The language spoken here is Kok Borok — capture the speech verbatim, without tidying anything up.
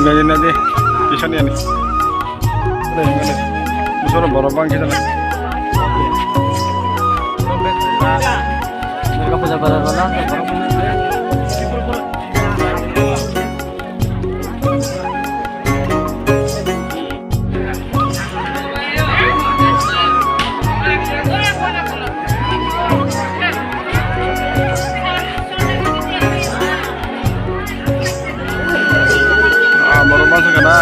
Nadi, nadi, kisani ani. Musoro borok bang kisani. Durga puja bazar wala. Ah, borok masa kana.